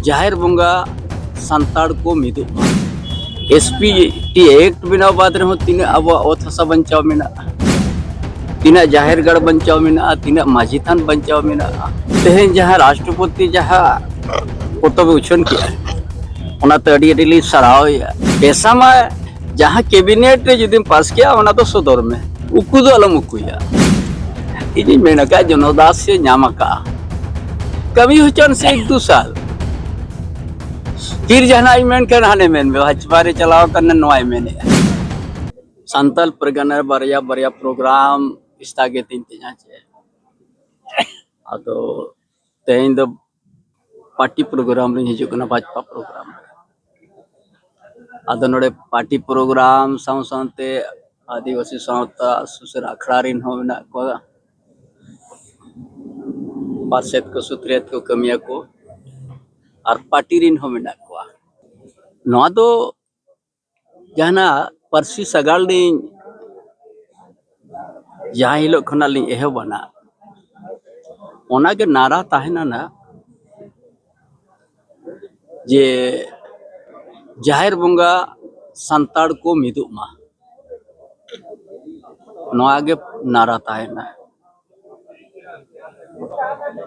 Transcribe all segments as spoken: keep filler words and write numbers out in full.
ᱡᱟᱦᱮᱨ ᱵᱚᱸᱜᱟ ᱥᱟᱱᱛᱟᱲ ᱠᱚ ᱢᱤᱫᱚᱜ ᱢᱟ᱾ ᱮᱥ ᱯᱤ ᱴᱤ ᱮᱠᱴ ᱵᱮᱱᱟᱣ ᱵᱟᱫ ᱨᱮᱦᱚᱸ ᱛᱤᱱᱟᱹᱜ ᱟᱵᱚᱣᱟᱜ ᱚᱛ ᱦᱟᱥᱟ ᱵᱟᱧᱪᱟᱣ ᱢᱮᱱᱟᱜᱼᱟ, ᱛᱤᱱᱟᱹᱜ ᱡᱟᱦᱮᱨ ᱜᱟᱲ ᱵᱟᱧᱪᱟᱣ ᱢᱮᱱᱟᱜᱼᱟ, ᱛᱤᱱᱟᱹᱜ ᱢᱟᱹᱡᱷᱤ ᱛᱷᱟᱱ ᱵᱟᱧᱪᱟᱣ ᱢᱮᱱᱟᱜᱼᱟ᱾ ᱛᱮᱦᱮᱧ ᱡᱟᱦᱟᱸ ᱨᱟᱥᱴᱨᱚᱯᱚᱛᱤ ᱡᱟᱦᱟᱸ ᱯᱚᱛᱚᱵ ᱮ ᱩᱪᱷᱟᱹᱱ ᱠᱮᱜᱼᱟ, ᱚᱱᱟᱛᱮ ᱟᱹᱰᱤ ᱟᱹᱰᱤ ᱞᱤᱧ ᱥᱟᱨᱦᱟᱣᱮᱭᱟ᱾ ᱯᱮᱥᱟ ᱢᱟ ᱡᱟᱦᱟᱸ ᱠᱮᱵᱤᱱᱮᱴ ᱨᱮ ᱡᱩᱫᱤᱢ ᱯᱟᱥ ᱠᱮᱜᱼᱟ, ᱚᱱᱟ ᱫᱚ ᱥᱚᱫᱚᱨ ᱢᱮ, ᱩᱠᱩ ᱫᱚ ᱟᱞᱚᱢ ᱩᱠᱩᱭᱟ᱾ ᱤᱧᱤᱧ ᱢᱮᱱ ᱟᱠᱟᱫ, ᱡᱚᱱᱚᱫᱟᱥ ᱮ ᱧᱟᱢ ᱟᱠᱟᱫᱼᱟ, ᱠᱟᱹᱢᱤ ᱦᱚᱪᱚᱱ ᱥᱮ ᱮᱠ ᱫᱩ ᱥᱟᱞ᱾ ᱛᱤᱨ ᱡᱟᱦᱟᱱᱟᱜ ᱤᱧ ᱢᱮᱱ ᱠᱷᱟᱱ ᱦᱟᱱᱮ ᱢᱮᱱ ᱢᱮ, ᱵᱷᱟᱡᱽᱯᱟ ᱨᱮ ᱪᱟᱞᱟᱣ ᱟᱠᱟᱱᱟ, ᱱᱚᱣᱟᱭ ᱢᱮᱱᱮᱫᱼᱟ᱾ ᱥᱟᱱᱛᱟᱞ ᱯᱟᱨᱜᱟᱱᱟ ᱨᱮ ᱵᱟᱨᱭᱟ ᱵᱟᱨᱭᱟ ᱯᱨᱳᱜᱨᱟᱢ ᱮᱥᱛᱟᱜᱮᱛ ᱮᱱ ᱛᱤᱧᱟ ᱪᱮ᱾ ᱟᱫᱚ ᱛᱮᱦᱮᱧ ᱫᱚ ᱯᱟᱨᱴᱤ ᱯᱨᱳᱜᱨᱟᱢ ᱨᱤᱧ ᱦᱤᱡᱩᱜ ᱠᱟᱱᱟ, ᱵᱷᱟᱡᱽᱯᱟ ᱯᱨᱳᱜᱨᱟᱢ ᱨᱮ᱾ ᱟᱫᱚ ᱱᱚᱰᱮ ᱯᱟᱨᱴᱤ ᱯᱨᱳᱜᱨᱟᱢ ᱥᱟᱶ ᱥᱟᱶᱛᱮ ᱟᱹᱫᱤᱵᱟᱹᱥᱤ ᱥᱟᱶᱛᱟ ᱥᱩᱥᱟᱹᱨ ᱟᱠᱷᱲᱟ ᱨᱮᱱ ᱦᱚᱸ ᱢᱮᱱᱟᱜ ᱠᱚᱣᱟ, ᱯᱟᱨᱥᱮᱛ ᱠᱚ, ᱥᱩᱛᱨᱮᱛ ᱠᱚ, ᱠᱟᱹᱢᱤᱭᱟᱹ ᱠᱚ, ᱟᱨ ᱯᱟᱨᱴᱤ ᱨᱮᱱ ᱦᱚᱸ ᱢᱮᱱᱟᱜ ᱠᱚᱣᱟ᱾ ᱱᱚᱣᱟ ᱫᱚ ᱡᱟᱦᱟᱱᱟᱜ ᱯᱟᱹᱨᱥᱤ ᱥᱟᱜᱟᱲ ᱞᱤᱧ ᱡᱟᱦᱟᱸ ᱦᱤᱞᱳᱜ ᱠᱷᱚᱱᱟᱜ ᱞᱤᱧ ᱮᱦᱚᱵ ᱟᱱᱟ, ᱚᱱᱟᱜᱮ ᱱᱟᱨᱟ ᱛᱟᱦᱮᱱᱟ ᱱᱟᱜ, ᱡᱮ ᱡᱟᱦᱮᱨ ᱵᱚᱸᱜᱟ ᱥᱟᱱᱛᱟᱲ ᱠᱚ ᱢᱤᱫᱚᱜ ᱢᱟ, ᱱᱚᱣᱟ ᱜᱮ ᱱᱟᱨᱟ ᱛᱟᱦᱮᱱᱟ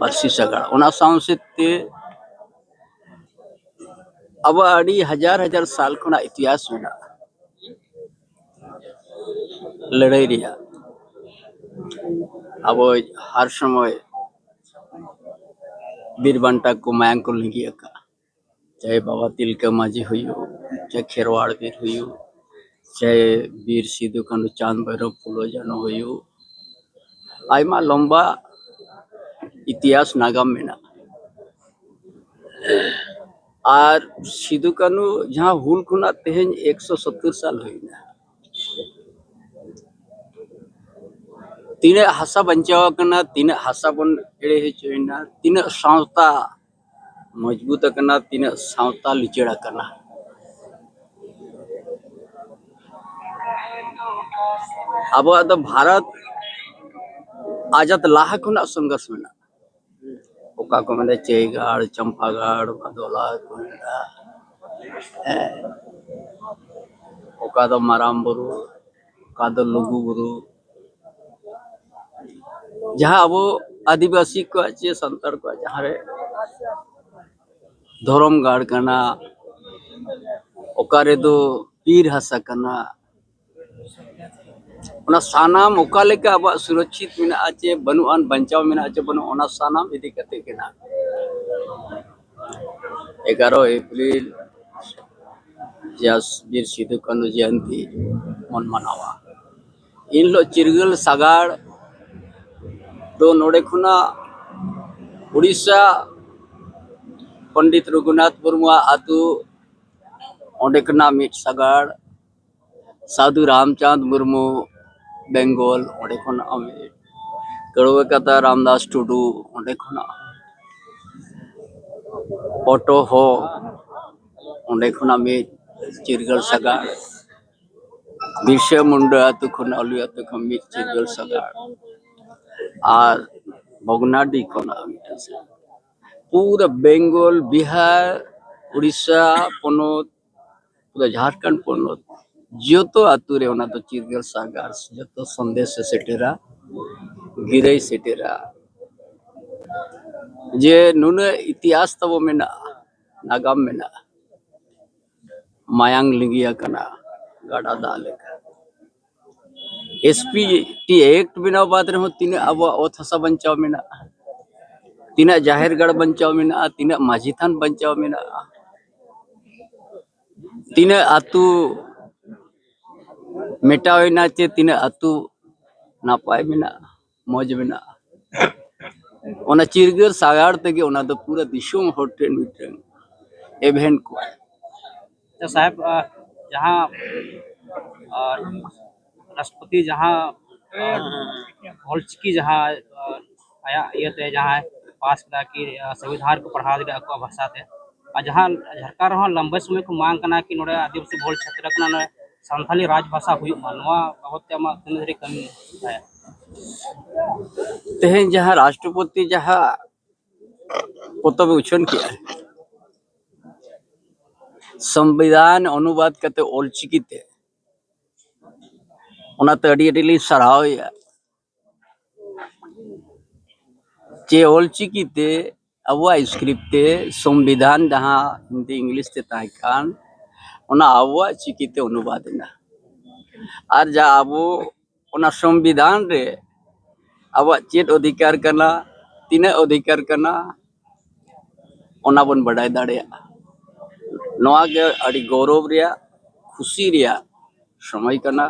ᱯᱟᱹᱨᱥᱤ ᱥᱟᱜᱟᱲ᱾ ᱚᱱᱟ ᱥᱟᱶ ᱥᱮᱫ ᱛᱮ ᱟᱵᱚ ᱟᱹᱰᱤ ᱦᱟᱡᱟᱨ ᱦᱟᱡᱟᱨ ᱥᱟᱞ ᱠᱷᱚᱱᱟᱜ ᱤᱛᱤᱦᱟᱥ ᱢᱮᱱᱟᱜᱼᱟ ᱞᱟᱹᱲᱦᱟᱹᱭ ᱨᱮᱭᱟᱜ᱾ ᱟᱵᱚ ᱦᱟᱨ ᱥᱚᱢᱚᱭ ᱵᱤᱨ ᱵᱟᱱᱴᱟ ᱠᱚ ᱢᱟᱭᱟᱝ ᱠᱚ ᱞᱤᱸᱜᱤ ᱟᱠᱟᱫᱼᱟ, ᱪᱟᱦᱮ ᱵᱟᱵᱟ ᱛᱤᱞᱠᱟᱹ ᱢᱟᱹᱡᱷᱤ ᱦᱩᱭᱩᱜ, ᱪᱟᱦᱮ ᱠᱷᱮᱨᱣᱟᱲ ᱵᱤᱨ ᱦᱩᱭᱩᱜ, ᱪᱟᱦᱮ ᱵᱤᱨ ᱥᱤᱫᱩ ᱠᱟᱹᱱᱦᱩ ᱪᱟᱸᱫᱽ ᱵᱷᱟᱭᱨᱚᱵ ᱯᱷᱩᱞᱳ ᱡᱷᱟᱱᱳ ᱦᱩᱭᱩᱜ, ᱟᱭᱢᱟ ᱞᱚᱢᱵᱟ ᱤᱛᱤᱦᱟᱥ ᱱᱟᱜᱟᱢ ᱢᱮᱱᱟᱜᱼᱟ᱾ ᱟᱨ ᱥᱤᱫᱩ ᱠᱟᱹᱱᱦᱩ ᱡᱟᱦᱟᱸ ᱦᱩᱞ ᱠᱷᱚᱱᱟᱜ ᱛᱮᱦᱮᱧ ᱮᱠᱥᱚ ᱥᱚᱛᱛᱚᱨ ᱥᱟᱞ ᱦᱩᱭᱱᱟ, ᱛᱤᱱᱟᱹᱜ ᱦᱟᱥᱟ ᱵᱟᱧᱪᱟᱣ ᱟᱠᱟᱱᱟ, ᱛᱤᱱᱟᱹᱜ ᱦᱟᱥᱟ ᱵᱚᱱ ᱮᱲᱮ ᱦᱚᱪᱚᱭᱮᱱᱟ, ᱛᱤᱱᱟᱹᱜ ᱥᱟᱶᱛᱟ ᱢᱚᱡᱽᱵᱩᱛ ᱟᱠᱟᱱᱟ, ᱛᱤᱱᱟᱹᱜ ᱥᱟᱶᱛᱟ ᱞᱤᱪᱟᱹᱲ ᱟᱠᱟᱱᱟ᱾ ᱟᱵᱚᱣᱟᱜ ᱫᱚ ᱵᱷᱟᱨᱚᱛ ᱟᱡᱟᱫ ᱞᱟᱦᱟ ᱠᱷᱚᱱᱟᱜ ᱥᱚᱝᱜᱷᱚᱨᱥ ᱢᱮᱱᱟᱜᱼᱟ᱾ ᱚᱠᱟ ᱠᱚ ᱢᱮᱱᱟ ᱪᱟᱹᱭᱜᱟᱲ, ᱪᱟᱢᱯᱟᱜᱟᱲ, ᱵᱟᱫᱚᱞᱟ ᱠᱚ ᱢᱮᱱᱟ᱾ ᱦᱮᱸ, ᱚᱠᱟ ᱫᱚ ᱢᱟᱨᱟᱝ ᱵᱩᱨᱩ, ᱚᱠᱟ ᱫᱚ ᱞᱩᱜᱩ ᱵᱩᱨᱩ, ᱡᱟᱦᱟᱸ ᱟᱵᱚ ᱟᱹᱫᱤᱵᱟᱹᱥᱤ ᱠᱚᱣᱟᱜ ᱪᱮ ᱥᱟᱱᱛᱟᱲ ᱠᱚᱣᱟᱜ ᱡᱟᱦᱟᱸ ᱨᱮ ᱫᱷᱚᱨᱚᱢ ᱜᱟᱲ ᱠᱟᱱᱟ, ᱚᱠᱟ ᱨᱮᱫᱚ ᱵᱤᱨ ᱦᱟᱥᱟ ᱠᱟᱱᱟ, ᱚᱱᱟ ᱥᱟᱱᱟᱢ ᱚᱠᱟ ᱞᱮᱠᱟ ᱟᱵᱚᱣᱟᱜ ᱥᱩᱨᱚᱠᱪᱷᱤᱛ ᱢᱮᱱᱟᱜᱼᱟ ᱪᱮ ᱵᱟᱹᱱᱩᱜᱼᱟ, ᱵᱟᱧᱪᱟᱣ ᱢᱮᱱᱟᱜᱼᱟ ᱪᱮ ᱵᱟᱹᱱᱩᱜᱼᱟ, ᱚᱱᱟ ᱥᱟᱱᱟᱢ ᱤᱫᱤ ᱠᱟᱛᱮ ᱜᱮ ᱱᱟᱜ ᱮᱜᱟᱨᱚ ᱮᱯᱨᱤᱞ ᱡᱟᱦᱟᱸ ᱵᱤᱨ ᱥᱤᱫᱩ ᱠᱟᱹᱱᱦᱩ ᱡᱚᱭᱚᱱᱛᱤ ᱵᱚᱱ ᱢᱟᱱᱟᱣᱟ᱾ ᱮᱱ ᱦᱤᱞᱳᱜ ᱪᱤᱨᱜᱟᱹᱞ ᱥᱟᱜᱟᱲ ᱫᱚ ᱱᱚᱰᱮ ᱠᱷᱚᱱᱟᱜ ᱩᱲᱤᱥᱥᱟ ᱯᱚᱱᱰᱤᱛ ᱨᱚᱜᱷᱩᱱᱟᱛᱷ ᱢᱩᱨᱢᱩᱣᱟᱜ ᱟᱹᱛᱩ, ᱚᱸᱰᱮ ᱠᱷᱚᱱᱟᱜ ᱢᱤᱫ ᱥᱟᱜᱟᱲ, ᱥᱟᱹᱫᱷᱩ ᱨᱟᱢᱪᱟᱸᱫᱽ ᱢᱩᱨᱢᱩ ᱵᱮᱝᱜᱚᱞ, ᱚᱸᱰᱮ ᱠᱷᱚᱱᱟᱜ ᱢᱤᱫ, ᱠᱟᱹᱲᱣᱟᱹ ᱠᱟᱛᱷᱟ ᱨᱟᱢᱫᱟᱥ ᱴᱩᱰᱩ, ᱚᱸᱰᱮ ᱠᱷᱚᱱᱟᱜ ᱯᱚᱴᱚ ᱦᱚ, ᱚᱸᱰᱮ ᱠᱷᱚᱱᱟᱜ ᱢᱤᱫ ᱪᱤᱨᱜᱟᱹᱞ ᱥᱟᱜᱟᱲ, ᱵᱤᱨᱥᱟ ᱢᱩᱱᱰᱟ ᱟᱹᱛᱩ ᱠᱷᱚᱱ, ᱟᱞᱩ ᱟᱹᱛᱩ ᱠᱷᱚᱱ ᱢᱤᱫ ᱪᱤᱨᱜᱟᱹᱞ ᱥᱟᱜᱟᱲ, ᱟᱨ ᱵᱷᱚᱜᱽᱱᱟᱰᱤ ᱠᱷᱚᱱᱟᱜ ᱢᱤᱫᱴᱟᱝ ᱥᱟᱜᱟᱲ᱾ ᱯᱩᱨᱟᱹ ᱵᱮᱝᱜᱚᱞ, ᱵᱤᱦᱟᱨ, ᱩᱲᱤᱥᱥᱟ ᱯᱚᱱᱚᱛ, ᱯᱩᱨᱟᱹ ᱡᱷᱟᱲᱠᱷᱚᱸᱰ ᱯᱚᱱᱚᱛ, ᱡᱚᱛᱚ ᱟᱹᱛᱩ ᱨᱮ ᱚᱱᱟ ᱫᱚ ᱪᱤᱨᱜᱟᱹᱞ ᱥᱟᱜᱟᱲ, ᱡᱚᱛᱚ ᱥᱚᱱᱫᱮᱥ ᱮ ᱥᱮᱴᱮᱨᱟ, ᱜᱤᱨᱟᱹᱭ ᱥᱮᱴᱮᱨᱟ, ᱡᱮ ᱱᱩᱱᱟᱹᱜ ᱤᱛᱤᱦᱟᱥ ᱛᱟᱵᱚ ᱢᱮᱱᱟᱜᱼᱟ, ᱱᱟᱜᱟᱢ ᱢᱮᱱᱟᱜᱼᱟ, ᱢᱟᱭᱟᱝ ᱞᱤᱸᱜᱤ ᱟᱠᱟᱱᱟ ᱜᱟᱰᱟ ᱫᱟᱜ ᱞᱮᱠᱟ᱾ ᱮᱥ ᱯᱤ ᱴᱤ ᱮᱠᱴ ᱵᱮᱱᱟᱣ ᱵᱟᱫ ᱨᱮᱦᱚᱸ ᱛᱤᱱᱟᱹᱜ ᱟᱵᱚᱣᱟᱜ ᱚᱛ ᱦᱟᱥᱟ ᱵᱟᱧᱪᱟᱣ ᱢᱮᱱᱟᱜᱼᱟ, ᱛᱤᱱᱟᱹᱜ ᱡᱟᱦᱮᱨ ᱜᱟᱲ ᱵᱟᱧᱪᱟᱣ ᱢᱮᱱᱟᱜᱼᱟ, ᱛᱤᱱᱟᱹᱜ ᱢᱟᱹᱡᱷᱤ ᱛᱷᱟᱱ ᱵᱟᱧᱪᱟᱣ ᱢᱮᱱᱟᱜᱼᱟ, ᱛᱤᱱᱟᱹᱜ ᱟᱹᱛᱩ ᱢᱮᱴᱟᱣ ᱮᱱᱟ ᱪᱮ ᱛᱤᱱᱟᱹᱜ ᱟᱹᱛᱩ ᱱᱟᱯᱟᱭ ᱢᱮᱱᱟᱜᱼᱟ, ᱢᱚᱡᱽ ᱢᱮᱱᱟᱜᱼᱟ, ᱚᱱᱟ ᱪᱤᱨᱜᱟᱹᱞ ᱥᱟᱜᱟᱲ ᱛᱮᱜᱮ ᱚᱱᱟ ᱫᱚ ᱯᱩᱨᱟᱹ ᱫᱤᱥᱚᱢ ᱦᱚᱲ ᱴᱷᱮᱱ ᱢᱤᱫᱴᱟᱝ ᱮᱵᱷᱮᱱ ᱠᱚᱣᱟᱭ᱾ ᱟᱪᱪᱷᱟ ᱥᱟᱦᱮᱵᱽ, ᱟᱨ ᱡᱟᱦᱟᱸ, ᱟᱨ ᱨᱟᱥᱴᱨᱚᱯᱚᱛᱤ ᱡᱟᱦᱟᱸ, ᱟᱨ ᱚᱞᱪᱤᱠᱤ ᱡᱟᱦᱟᱸ, ᱟᱨ ᱟᱭᱟᱜ ᱤᱭᱟᱹᱛᱮ ᱡᱟᱦᱟᱸᱭ ᱯᱟᱥ ᱠᱮᱫᱟ ᱠᱤ, ᱟᱨ ᱥᱚᱝᱵᱤᱫᱷᱟᱱ ᱨᱮᱠᱚ ᱯᱟᱲᱦᱟᱣ ᱫᱟᱲᱮᱭᱟᱜᱼᱟ ᱟᱠᱚᱣᱟᱜ ᱵᱷᱟᱥᱟ ᱛᱮ, ᱟᱨ ᱡᱟᱦᱟᱸ ᱡᱷᱟᱲᱠᱷᱚᱸᱰ ᱨᱮᱦᱚᱸ ᱞᱟᱢᱵᱟ ᱥᱚᱢᱚᱭ ᱠᱚ ᱢᱟᱝ ᱠᱟᱱᱟ ᱠᱤ ᱱᱚᱰᱮ ᱟᱹᱫᱤᱵᱟᱹᱥᱤ ᱵᱚᱦᱩᱞ ᱪᱷᱮᱛᱨᱚ ᱠᱟᱱᱟ, ᱱᱚᱰᱮ ᱥᱟᱱᱛᱟᱞᱤ ᱨᱟᱡᱽ ᱵᱷᱟᱥᱟ ᱦᱩᱭᱩᱜ ᱢᱟ, ᱱᱚᱣᱟ ᱵᱟᱵᱚᱫ ᱛᱮ ᱟᱢᱟᱜ ᱛᱤᱱᱟᱹᱜ ᱫᱷᱟᱹᱨᱤᱡ ᱠᱟᱹᱢᱤ ᱛᱟᱦᱮᱸ? ᱛᱮᱦᱮᱧ ᱡᱟᱦᱟᱸ ᱨᱟᱥᱴᱨᱚᱯᱚᱛᱤ ᱡᱟᱦᱟᱸ ᱯᱚᱛᱚᱵ ᱮ ᱩᱪᱷᱟᱹᱱ ᱠᱮᱜᱼᱟ, ᱥᱚᱝᱵᱤᱫᱷᱟᱱ ᱚᱱᱩᱵᱟᱫ ᱠᱟᱛᱮ ᱚᱞᱪᱤᱠᱤ ᱛᱮ᱾ ᱚᱱᱟᱛᱮ ᱟᱹᱰᱤ ᱟᱹᱰᱤ ᱞᱤᱧ ᱥᱟᱨᱦᱟᱣᱮᱭᱟ ᱡᱮ ᱚᱞᱪᱤᱠᱤ ᱛᱮ, ᱟᱵᱚᱣᱟᱜ ᱥᱠᱨᱤᱯᱴ ᱛᱮ ᱥᱚᱝᱵᱤᱫᱷᱟᱱ, ᱡᱟᱦᱟᱸ ᱦᱤᱱᱫᱤ ᱤᱝᱞᱤᱥ ᱛᱮ ᱛᱟᱦᱮᱸ ᱠᱟᱱ, ᱚᱱᱟ ᱟᱵᱚᱣᱟᱜ ᱪᱤᱠᱤ ᱛᱮ ᱚᱱᱩᱵᱟᱫ ᱮᱱᱟ᱾ ᱟᱨ ᱡᱟ ᱟᱵᱚ ᱚᱱᱟ ᱥᱚᱝᱵᱤᱫᱷᱟᱱ ᱨᱮ ᱟᱵᱚᱣᱟᱜ ᱪᱮᱫ ᱚᱫᱷᱤᱠᱟᱨ ᱠᱟᱱᱟ, ᱛᱤᱱᱟᱹᱜ ᱚᱫᱷᱤᱠᱟᱨ ᱠᱟᱱᱟ, ᱚᱱᱟ ᱵᱚᱱ ᱵᱟᱰᱟᱭ ᱫᱟᱲᱮᱭᱟᱜᱼᱟ᱾ ᱱᱚᱣᱟ ᱜᱮ ᱟᱹᱰᱤ ᱜᱚᱨᱚᱵᱽ ᱨᱮᱭᱟᱜ, ᱠᱷᱩᱥᱤ ᱨᱮᱭᱟᱜ ᱥᱚᱢᱚᱭ ᱠᱟᱱᱟ᱾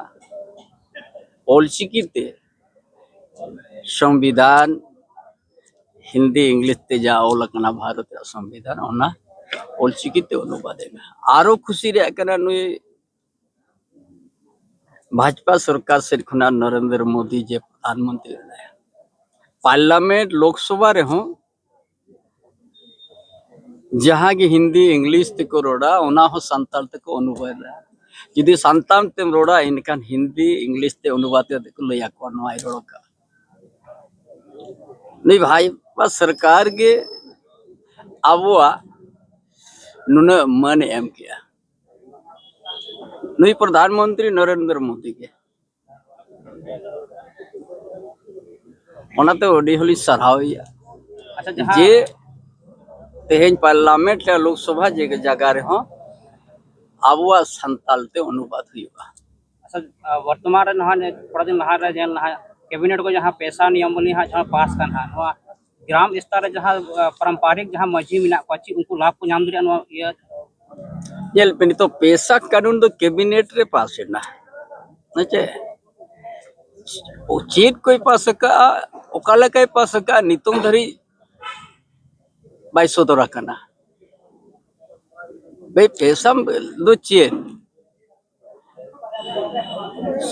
ᱚᱞᱪᱤᱠᱤ ᱛᱮ ᱥᱚᱝᱵᱤᱫᱷᱟᱱ, ᱦᱤᱱᱫᱤ ᱤᱝᱞᱤᱥ ᱛᱮ ᱡᱟ ᱚᱞ ᱟᱠᱟᱱᱟ ᱵᱷᱟᱨᱚᱛ ᱨᱮᱭᱟᱜ ᱥᱚᱝᱵᱤᱫᱷᱟᱱ, ᱚᱱᱟ ᱚᱞᱪᱤᱠᱤ ᱛᱮ ᱚᱱᱩᱵᱟᱫ ᱮᱱᱟ᱾ ᱟᱨᱚ ᱠᱷᱩᱥᱤ ᱨᱮᱭᱟᱜ ᱠᱟᱱᱟ, ᱱᱩᱭ ᱵᱷᱟᱡᱽᱯᱟ ᱥᱚᱨᱠᱟᱨ ᱥᱮᱫ ᱠᱷᱚᱱᱟᱜ ᱱᱚᱨᱮᱱᱫᱨᱚ ᱢᱳᱫᱤ ᱡᱮ ᱯᱨᱚᱫᱷᱟᱱ ᱢᱚᱱᱛᱨᱤ ᱢᱮᱱᱟᱭᱟ, ᱯᱟᱨᱞᱟᱢᱮᱱᱴ, ᱞᱳᱠᱥᱚᱵᱷᱟ ᱨᱮᱦᱚᱸ ᱡᱟᱦᱟᱸ ᱜᱮ ᱦᱤᱱᱫᱤ ᱤᱝᱞᱤᱥ ᱛᱮᱠᱚ ᱨᱚᱲᱟ, ᱚᱱᱟ ᱦᱚᱸ ᱥᱟᱱᱛᱟᱲ ᱛᱮᱠᱚ ᱚᱱᱩᱵᱟᱫᱟ᱾ ᱡᱩᱫᱤ ᱥᱟᱱᱛᱟᱲ ᱛᱮᱢ ᱨᱚᱲᱟ, ᱮᱱᱠᱷᱟᱱ ᱦᱤᱱᱫᱤ ᱤᱝᱞᱤᱥ ᱛᱮ ᱚᱱᱩᱵᱟᱫ ᱠᱟᱛᱮ ᱠᱚ ᱞᱟᱹᱭ ᱟᱠᱚᱣᱟ, ᱱᱚᱣᱟᱭ ᱨᱚᱲ ᱠᱟᱜᱼᱟ᱾ ᱱᱩᱭ ᱵᱷᱟᱡᱽᱯᱟ ᱥᱚᱨᱠᱟᱨ ᱜᱮ ᱟᱵᱚᱣᱟᱜ ᱱᱩᱱᱟᱹᱜ ᱢᱟᱹᱱ ᱮ ᱮᱢ ᱠᱮᱜᱼᱟ, ᱱᱩᱭ ᱯᱨᱚᱫᱷᱟᱱ ᱢᱚᱱᱛᱨᱤ ᱱᱚᱨᱮᱱᱫᱨᱚ ᱢᱳᱫᱤ ᱜᱮ᱾ ᱚᱱᱟᱛᱮ ᱟᱹᱰᱤ ᱦᱚᱲᱤᱧ ᱥᱟᱨᱦᱟᱣᱮᱭᱟ᱾ ᱟᱪᱪᱷᱟ, ᱡᱟᱦᱟᱸ ᱡᱮ ᱛᱮᱦᱮᱧ ᱯᱟᱨᱞᱟᱢᱮᱱᱴ ᱨᱮ, ᱞᱳᱠᱥᱚᱵᱷᱟ ᱡᱮ ᱡᱟᱭᱜᱟ ᱨᱮᱦᱚᱸ ᱟᱵᱚᱣᱟᱜ ᱥᱟᱱᱛᱟᱲ ᱛᱮ ᱚᱱᱩᱵᱟᱫ ᱦᱩᱭᱩᱜᱼᱟ᱾ ᱟᱪᱪᱷᱟ, ᱟᱨ ᱵᱚᱨᱛᱚᱢᱟᱱ ᱨᱮ ᱱᱟᱦᱟᱜ ᱛᱷᱚᱲᱟ ᱫᱤᱱ ᱞᱟᱦᱟ ᱨᱮ ᱧᱮᱞ ᱱᱟᱦᱟᱜ ᱠᱮᱵᱤᱱᱮᱴ ᱠᱚ ᱡᱟᱦᱟᱸ ᱯᱮᱥᱟ ᱱᱤᱭᱚᱢ ᱵᱚᱞᱤ ᱦᱟᱸᱜ ᱡᱟᱦᱟᱸ ᱯᱟᱥ ᱠᱟᱱ ᱦᱟᱸᱜ, ᱱᱚᱣᱟ ᱜᱨᱟᱢ ᱥᱛᱚᱨ ᱨᱮ ᱡᱟᱦᱟᱸ, ᱟ, ᱯᱟᱨᱚᱢᱯᱟᱨᱤᱠ ᱡᱟᱦᱟᱸ ᱢᱟᱹᱡᱷᱤ ᱢᱮᱱᱟᱜ ᱠᱚᱣᱟ, ᱪᱮᱫ ᱩᱱᱠᱩ ᱞᱟᱵᱷ ᱠᱚ ᱧᱟᱢ ᱫᱟᱲᱮᱭᱟᱜᱼᱟ ᱱᱚᱣᱟ ᱤᱭᱟᱹ? ᱧᱮᱞ ᱯᱮ, ᱱᱤᱛᱚᱜ ᱯᱮᱥᱟ ᱠᱟᱹᱱᱩᱱ ᱫᱚ ᱠᱮᱵᱤᱱᱮᱴ ᱨᱮ ᱯᱟᱥ ᱮᱱᱟ, ᱦᱮᱸ ᱪᱮ? ᱪᱮᱫ ᱠᱚᱭ ᱯᱟᱥ ᱟᱠᱟᱫᱼᱟ, ᱚᱠᱟ ᱞᱮᱠᱟᱭ ᱯᱟᱥ ᱟᱠᱟᱫᱼᱟ, ᱱᱤᱛᱚᱝ ᱫᱷᱟᱹᱨᱤᱡ ᱵᱟᱭ ᱥᱚᱫᱚᱨ ᱟᱠᱟᱱᱟ᱾ ᱵᱮ, ᱯᱮᱥᱟ ᱫᱚ ᱪᱮᱫ?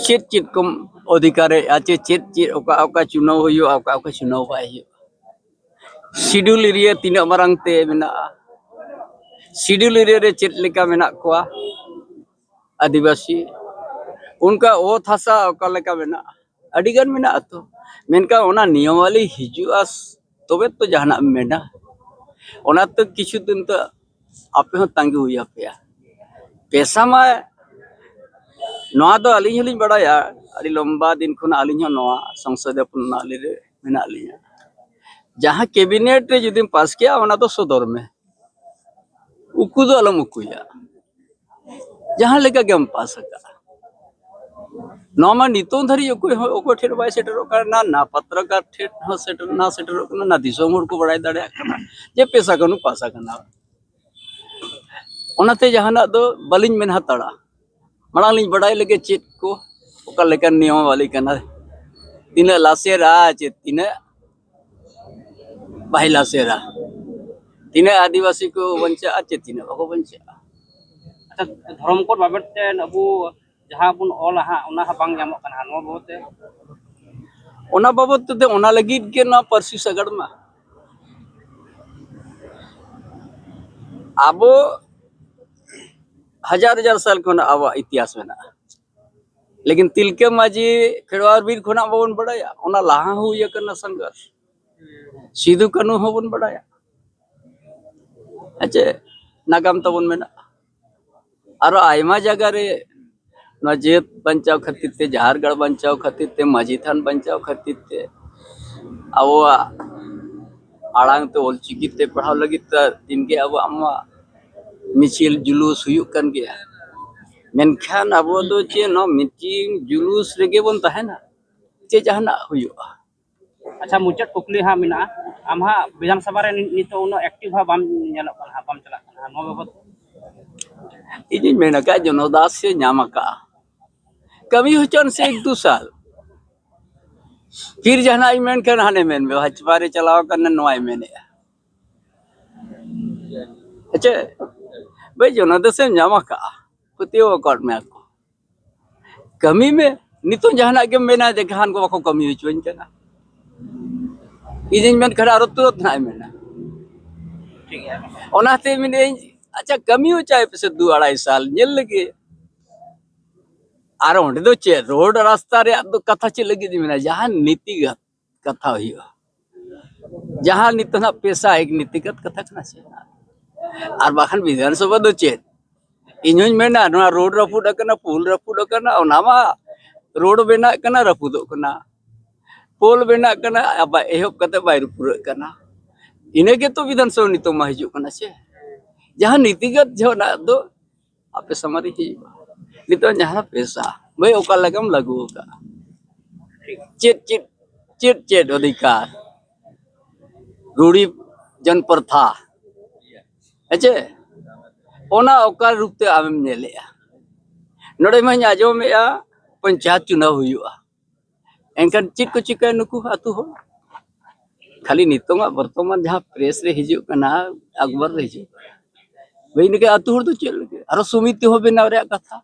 ᱪᱮᱫ ᱪᱮᱫ ᱠᱚᱢ ᱚᱫᱷᱤᱠᱟᱨᱮ, ᱟᱨ ᱪᱮᱫ ᱪᱮᱫ ᱪᱮᱫ, ᱚᱠᱟ ᱚᱠᱟ ᱪᱩᱱᱟᱹᱣ ᱦᱩᱭᱩᱜᱼᱟ, ᱚᱠᱟ ᱚᱠᱟ ᱪᱩᱱᱟᱹᱣ ᱵᱟᱭ ᱦᱩᱭᱩᱜᱼᱟ, ᱥᱤᱰᱩᱞ ᱮᱨᱤᱭᱟ ᱛᱤᱱᱟᱹᱜ ᱢᱟᱨᱟᱝ ᱛᱮ ᱢᱮᱱᱟᱜᱼᱟ, ᱥᱤᱰᱩᱞ ᱮᱨᱤᱭᱟ ᱨᱮ ᱪᱮᱫ ᱞᱮᱠᱟ ᱢᱮᱱᱟᱜ ᱠᱚᱣᱟ ᱟᱹᱫᱤᱵᱟᱹᱥᱤ, ᱚᱱᱠᱟ ᱚᱛ ᱦᱟᱥᱟ ᱚᱠᱟ ᱞᱮᱠᱟ ᱢᱮᱱᱟᱜᱼᱟ, ᱟᱹᱰᱤ ᱜᱟᱱ ᱢᱮᱱᱟᱜᱼᱟ ᱛᱚ᱾ ᱢᱮᱱᱠᱷᱟᱱ ᱚᱱᱟ ᱱᱤᱭᱚᱢᱟᱞᱤ ᱦᱤᱡᱩᱜᱼᱟ, ᱛᱚᱵᱮ ᱛᱚ ᱡᱟᱦᱟᱱᱟᱜ ᱮᱢ ᱢᱮᱱᱟ᱾ ᱚᱱᱟᱛᱮ ᱠᱤᱪᱷᱩ ᱫᱤᱱ ᱫᱚ ᱟᱯᱮ ᱦᱚᱸ ᱛᱟᱸᱜᱤ ᱦᱩᱭ ᱟᱯᱮᱭᱟ᱾ ᱯᱮᱥᱟ ᱢᱟ, ᱱᱚᱣᱟ ᱫᱚ ᱟᱹᱞᱤᱧ ᱦᱚᱸᱞᱤᱧ ᱵᱟᱲᱟᱭᱟ, ᱟᱹᱰᱤ ᱞᱚᱢᱵᱟ ᱫᱤᱱ ᱠᱷᱚᱱᱟᱜ ᱟᱹᱞᱤᱧ ᱦᱚᱸ ᱱᱚᱣᱟ ᱥᱚᱝᱥᱚᱫᱤᱭᱚ ᱯᱨᱚᱱᱟᱞᱤ ᱨᱮ ᱢᱮᱱᱟᱜ ᱞᱤᱧᱟ᱾ ᱡᱟᱦᱟᱸ ᱠᱮᱵᱤᱱᱮᱴ ᱨᱮ ᱡᱩᱫᱤᱢ ᱯᱟᱥ ᱠᱮᱜᱼᱟ, ᱚᱱᱟ ᱫᱚ ᱥᱚᱫᱚᱨ ᱢᱮ, ᱩᱠᱩ ᱫᱚ ᱟᱞᱚᱢ ᱩᱠᱩᱭᱟ᱾ ᱡᱟᱦᱟᱸ ᱞᱮᱠᱟ ᱜᱮᱢ ᱯᱟᱥ ᱟᱠᱟᱫᱼᱟ, ᱱᱚᱣᱟ ᱢᱟ ᱱᱤᱛᱚᱝ ᱫᱷᱟᱹᱨᱤᱡ ᱚᱠᱚᱭ ᱦᱚᱸ, ᱚᱠᱚᱭ ᱴᱷᱮᱱ ᱵᱟᱭ ᱥᱮᱴᱮᱨᱚᱜ ᱠᱟᱱᱟ, ᱱᱟ ᱯᱟᱛᱨᱚᱠᱟᱨ ᱴᱷᱮᱱ ᱦᱚᱸ ᱥᱮᱴᱮᱨ, ᱱᱟ ᱥᱮᱴᱮᱨᱚᱜ ᱠᱟᱱᱟ, ᱱᱟ ᱫᱤᱥᱚᱢ ᱦᱚᱲ ᱠᱚ ᱵᱟᱲᱟᱭ ᱫᱟᱲᱮᱭᱟᱜ ᱠᱟᱱᱟ ᱡᱮ ᱯᱮᱥᱟ ᱠᱟᱹᱱᱩ ᱯᱟᱥ ᱟᱠᱟᱱᱟ᱾ ᱚᱱᱟᱛᱮ ᱡᱟᱦᱟᱱᱟᱜ ᱫᱚ ᱵᱟᱹᱞᱤᱧ ᱢᱮᱱ ᱦᱟᱛᱟᱲᱟ᱾ ᱢᱟᱲᱟᱝ ᱞᱤᱧ ᱵᱟᱰᱟᱭ ᱞᱮᱜᱮ ᱪᱮᱫ ᱠᱚ, ᱚᱠᱟ ᱞᱮᱠᱟᱱ ᱱᱤᱭᱚᱢᱟᱵᱟᱞᱤ ᱠᱟᱱᱟ, ᱛᱤᱱᱟᱹᱜ ᱞᱟᱥᱮᱨᱟ ᱪᱮ ᱛᱤᱱᱟᱹᱜ ᱵᱟᱭ ᱞᱟᱥᱮᱨᱟ, ᱛᱤᱱᱟᱹᱜ ᱟᱹᱫᱤᱵᱟᱹᱥᱤ ᱠᱚ ᱵᱟᱧᱪᱟᱜᱼᱟ ᱪᱮ ᱛᱤᱱᱟᱹᱜ ᱵᱟᱠᱚ ᱵᱟᱧᱪᱟᱜᱼᱟ᱾ ᱟᱪᱪᱷᱟ, ᱫᱷᱚᱨᱚᱢ ᱠᱳᱰ ᱵᱟᱵᱚᱫ ᱛᱮ ᱟᱵᱚ ᱡᱟᱦᱟᱸ ᱵᱚᱱ ᱚᱞᱟ ᱦᱟᱸᱜ, ᱚᱱᱟ ᱦᱚᱸ ᱵᱟᱝ ᱧᱟᱢᱚᱜ ᱠᱟᱱᱟ ᱦᱟᱸᱜ, ᱱᱚᱣᱟ ᱵᱟᱵᱚᱫ ᱛᱮ? ᱚᱱᱟ ᱵᱟᱵᱚᱫ ᱛᱮᱫᱚ ᱚᱱᱟ ᱞᱟᱹᱜᱤᱫ ᱜᱮ ᱱᱚᱣᱟ ᱯᱟᱹᱨᱥᱤ ᱥᱟᱜᱟᱲ ᱢᱟ᱾ ᱟᱵᱚ ᱦᱟᱡᱟᱨ ᱦᱟᱡᱟᱨ ᱥᱟᱞ ᱠᱷᱚᱱ ᱟᱵᱚᱣᱟᱜ ᱤᱛᱤᱦᱟᱥ ᱢᱮᱱᱟᱜᱼᱟ, ᱞᱮᱠᱤᱱ ᱛᱤᱞᱠᱟᱹ ᱢᱟᱹᱡᱷᱤ ᱠᱷᱮᱨᱣᱟᱲ ᱵᱤᱨ ᱠᱷᱚᱱᱟᱜ ᱵᱟᱵᱚᱱ ᱵᱟᱲᱟᱭᱟ, ᱚᱱᱟ ᱞᱟᱦᱟ ᱦᱚᱸ ᱦᱩᱭ ᱟᱠᱟᱱᱟ ᱥᱚᱝᱜᱷᱚᱨᱥ᱾ ᱥᱤᱫᱩ ᱠᱟᱹᱱᱦᱩ ᱦᱚᱸᱵᱚᱱ ᱵᱟᱲᱟᱭᱟ, ᱦᱮᱸ ᱪᱮ? ᱱᱟᱜᱟᱢ ᱛᱟᱵᱚᱱ ᱢᱮᱱᱟᱜᱼᱟ᱾ ᱟᱨᱚ ᱟᱭᱢᱟ ᱡᱟᱭᱜᱟ ᱨᱮ ᱱᱚᱣᱟ ᱡᱟᱹᱛ ᱵᱟᱧᱪᱟᱣ ᱠᱷᱟᱹᱛᱤᱨ ᱛᱮ, ᱡᱟᱦᱮᱨ ᱜᱟᱲ ᱵᱟᱧᱪᱟᱣ ᱠᱷᱟᱹᱛᱤᱨ ᱛᱮ, ᱢᱟᱹᱡᱷᱤ ᱛᱷᱟᱱ ᱵᱟᱧᱪᱟᱣ ᱠᱷᱟᱹᱛᱤᱨ ᱛᱮ, ᱟᱵᱚᱣᱟᱜ ᱟᱲᱟᱝ ᱛᱮ, ᱚᱞᱪᱤᱠᱤ ᱛᱮ ᱯᱟᱲᱦᱟᱣ ᱞᱟᱹᱜᱤᱫ ᱛᱮ ᱫᱤᱱᱜᱮ ᱟᱵᱚᱣᱟᱜ ᱢᱟ ᱢᱤᱪᱷᱤᱞ ᱡᱩᱞᱩᱥ ᱦᱩᱭᱩᱜ ᱠᱟᱱ ᱜᱮᱭᱟ᱾ ᱢᱮᱱᱠᱷᱟᱱ ᱟᱵᱚ ᱫᱚ ᱪᱮᱫ ᱱᱚᱣᱟ ᱢᱤᱴᱤᱝ ᱡᱩᱞᱩᱥ ᱨᱮᱜᱮ ᱵᱚᱱ ᱛᱟᱦᱮᱱᱟ? ᱪᱮᱫ ᱡᱟᱦᱟᱱᱟᱜ ᱦᱩᱭᱩᱜᱼᱟ? ᱟᱪᱪᱷᱟ, ᱢᱩᱪᱟᱹᱫ ᱠᱩᱠᱞᱤ ᱦᱟᱸᱜ ᱢᱮᱱᱟᱜᱼᱟ, ᱟᱢ ᱦᱟᱸᱜ ᱵᱤᱫᱷᱟᱱ ᱥᱚᱵᱷᱟ ᱨᱮ ᱱᱤᱛᱚᱜ ᱩᱱᱟᱹᱜ ᱮᱠᱴᱤᱵᱷ ᱦᱟᱸᱜ ᱵᱟᱢ ᱧᱮᱞᱚᱜ ᱠᱟᱱᱟ ᱦᱟᱸᱜ, ᱵᱟᱢ ᱪᱟᱞᱟᱜ ᱠᱟᱱᱟ ᱦᱟᱸᱜ, ᱱᱚᱣᱟ ᱵᱟᱵᱚᱫ? ᱤᱧᱤᱧ ᱢᱮᱱ ᱟᱠᱟᱫ, ᱡᱚᱱᱚᱫᱟᱥ ᱮ ᱧᱟᱢ ᱟᱠᱟᱫᱼᱟ, ᱠᱟᱹᱢᱤ ᱦᱚᱪᱚᱱ ᱥᱮ ᱮᱠ ᱫᱩ ᱥᱟᱞ᱾ ᱯᱷᱤᱨ ᱡᱟᱦᱟᱱᱟᱜ ᱤᱧ ᱢᱮᱱ ᱠᱷᱟᱱ ᱦᱟᱱᱮ ᱢᱮᱱ ᱢᱮ, ᱵᱷᱟᱡᱽᱯᱟ ᱨᱮ ᱪᱟᱞᱟᱣ ᱟᱠᱟᱱᱟ, ᱱᱚᱣᱟᱭ ᱢᱮᱱᱮᱫᱼᱟ᱾ ᱦᱮᱸᱪᱮ? ᱵᱷᱟᱹᱭ, ᱡᱚᱱᱚᱫᱟᱥ ᱮᱢ ᱧᱟᱢ ᱟᱠᱟᱫᱼᱟ, ᱯᱟᱹᱛᱭᱟᱹᱣ ᱟᱠᱟᱫ ᱢᱮᱭᱟ ᱠᱚ᱾ ᱠᱟᱹᱢᱤ ᱢᱮ᱾ ᱱᱤᱛᱚᱜ ᱡᱟᱦᱟᱱᱟᱜ ᱜᱮᱢ ᱢᱮᱱᱟ, ᱡᱮ ᱠᱟᱦᱟᱱ ᱠᱚ ᱵᱟᱠᱚ ᱠᱟᱹᱢᱤ ᱦᱚᱪᱚᱣᱟᱹᱧ ᱠᱟᱱᱟ᱾ ᱤᱧᱤᱧ ᱢᱮᱱ ᱠᱷᱟᱱ ᱟᱨᱚ ᱛᱩᱨᱟᱹᱛ ᱱᱟᱦᱟᱜ ᱮ ᱢᱮᱱᱟ᱾ ᱴᱷᱤᱠ ᱜᱮᱭᱟ᱾ ᱚᱱᱟᱛᱮ ᱢᱮᱱᱮᱫᱟᱹᱧ, ᱟᱪᱪᱷᱟ, ᱠᱟᱹᱢᱤ ᱦᱚᱪᱚᱭ ᱯᱮᱥᱮ ᱫᱩ ᱟᱲᱟᱭ ᱥᱟᱞ ᱧᱮᱞ ᱞᱮᱜᱮ᱾ ᱟᱨ ᱚᱸᱰᱮ ᱫᱚ ᱪᱮᱫ, ᱨᱳᱰ ᱨᱟᱥᱛᱟ ᱨᱮᱭᱟᱜ ᱫᱚ ᱠᱟᱛᱷᱟ ᱪᱮᱫ ᱞᱟᱹᱜᱤᱫ ᱤᱧ ᱢᱮᱱᱟ, ᱡᱟᱦᱟᱸ ᱱᱤᱛᱤᱜᱟᱛ ᱠᱟᱛᱷᱟ ᱦᱩᱭᱩᱜᱼᱟ᱾ ᱡᱟᱦᱟᱸ ᱱᱤᱛᱚᱜ ᱱᱟᱜ ᱯᱮᱥᱟ ᱮᱠ ᱱᱤᱛᱤᱜᱚᱛ ᱠᱟᱛᱷᱟ ᱠᱟᱱᱟ ᱥᱮ᱾ ᱟᱨ ᱵᱟᱠᱷᱟᱱ ᱵᱤᱫᱷᱟᱱ ᱥᱚᱵᱷᱟ ᱫᱚ ᱪᱮᱫ? ᱤᱧ ᱦᱚᱧ ᱢᱮᱱᱟ, ᱱᱚᱣᱟ ᱨᱳᱰ ᱨᱟᱹᱯᱩᱫ ᱟᱠᱟᱱᱟ, ᱯᱳᱞ ᱨᱟᱹᱯᱩᱫ ᱟᱠᱟᱱᱟ, ᱚᱱᱟ ᱢᱟ ᱨᱳᱰ ᱵᱮᱱᱟᱜ ᱠᱟᱱᱟ, ᱨᱟᱹᱯᱩᱫᱚᱜ ᱠᱟᱱᱟ, ᱯᱳᱞ ᱵᱮᱱᱟᱜ ᱠᱟᱱᱟ, ᱟᱵᱟᱨ ᱮᱦᱚᱵ ᱠᱟᱛᱮ ᱵᱟᱭ ᱯᱩᱨᱟᱹᱜ ᱠᱟᱱᱟ᱾ ᱤᱱᱟᱹ ᱜᱮᱛᱚ ᱵᱤᱫᱷᱟᱱ ᱥᱚᱵᱷᱟ ᱱᱤᱛᱚᱜ ᱢᱟ ᱦᱤᱡᱩᱜ ᱠᱟᱱᱟ ᱥᱮ᱾ ᱡᱟᱦᱟᱸ ᱱᱤᱛᱤᱜᱚᱛ ᱡᱚᱦᱚᱜ ᱫᱚ ᱟᱯᱮ ᱥᱟᱢᱟᱝ ᱨᱮ ᱦᱤᱡᱩᱜᱼᱟ᱾ ᱱᱤᱛᱚᱜ ᱡᱟᱦᱟᱸ ᱯᱮᱥᱟ, ᱵᱷᱟᱹᱭ, ᱚᱠᱟ ᱞᱮᱠᱟᱢ ᱞᱟᱹᱜᱩ ᱟᱠᱟᱫᱼᱟ? ᱪᱮᱫ ᱪᱮᱫ ᱪᱮᱫ ᱪᱮᱫ ᱚᱫᱷᱤᱠᱟᱨ? ᱨᱩᱲᱤ ᱡᱚᱱ ᱯᱨᱚᱛᱷᱟ, ᱦᱮᱸ ᱪᱮ? ᱚᱱᱟ ᱚᱠᱟ ᱨᱩᱯ ᱛᱮ ᱟᱢᱮᱢ ᱧᱮᱞᱮᱜᱼᱟ? ᱱᱚᱰᱮ ᱢᱟᱧ ᱟᱸᱡᱚᱢᱮᱜᱼᱟ ᱯᱚᱧᱪᱟᱭᱮᱛ ᱪᱩᱱᱟᱣ ᱦᱩᱭᱩᱜᱼᱟ, ᱮᱱᱠᱷᱟᱱ ᱪᱮᱫ ᱠᱚ ᱪᱤᱠᱟᱹᱭᱟ ᱱᱩᱠᱩ ᱟᱹᱛᱩ ᱦᱚᱲ? ᱠᱷᱟᱹᱞᱤ ᱱᱤᱛᱚᱝᱟᱜ ᱵᱚᱨᱛᱚᱢᱟᱱ ᱡᱟᱦᱟᱸ ᱯᱨᱮᱥ ᱨᱮ ᱦᱤᱡᱩᱜ ᱠᱟᱱᱟ, ᱟᱠᱵᱟᱨ ᱨᱮ ᱦᱤᱡᱩᱜ ᱠᱟᱱᱟ, ᱵᱷᱟᱹᱭ, ᱤᱱᱟᱹᱠᱷᱟᱱ ᱟᱹᱛᱩ ᱦᱚᱲ ᱫᱚ ᱪᱮᱫ ᱞᱟᱹᱜᱤᱫ? ᱟᱨᱚ ᱥᱚᱢᱤᱛᱤ ᱦᱚᱸ ᱵᱮᱱᱟᱣ ᱨᱮᱭᱟᱜ ᱠᱟᱛᱷᱟ᱾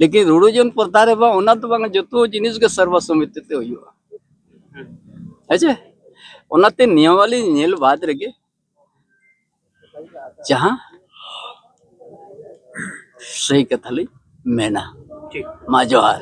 ᱞᱮᱠᱤᱱ ᱨᱩᱲᱩ ᱡᱚᱱ ᱯᱨᱚᱛᱷᱟ ᱨᱮ ᱵᱟᱝ, ᱚᱱᱟ ᱫᱚ ᱵᱟᱝ, ᱡᱚᱛᱚ ᱡᱤᱱᱤᱥ ᱜᱮ ᱥᱚᱨᱵᱚ ᱥᱚᱢᱤᱛᱤ ᱛᱮ ᱦᱩᱭᱩᱜᱼᱟ, ᱦᱮᱸ ᱪᱮ? ᱚᱱᱟᱛᱮ ᱱᱤᱭᱟᱹᱢᱟᱞᱤ ᱧᱮᱞ ᱵᱟᱫ ᱨᱮᱜᱮ ᱡᱟᱦᱟᱸ ᱥᱟᱹᱦᱤ ᱠᱟᱛᱷᱟ ᱞᱤᱧ ᱢᱮᱱᱟ᱾ ᱴᱷᱤᱠ᱾ ᱢᱟ ᱡᱚᱦᱟᱨ᱾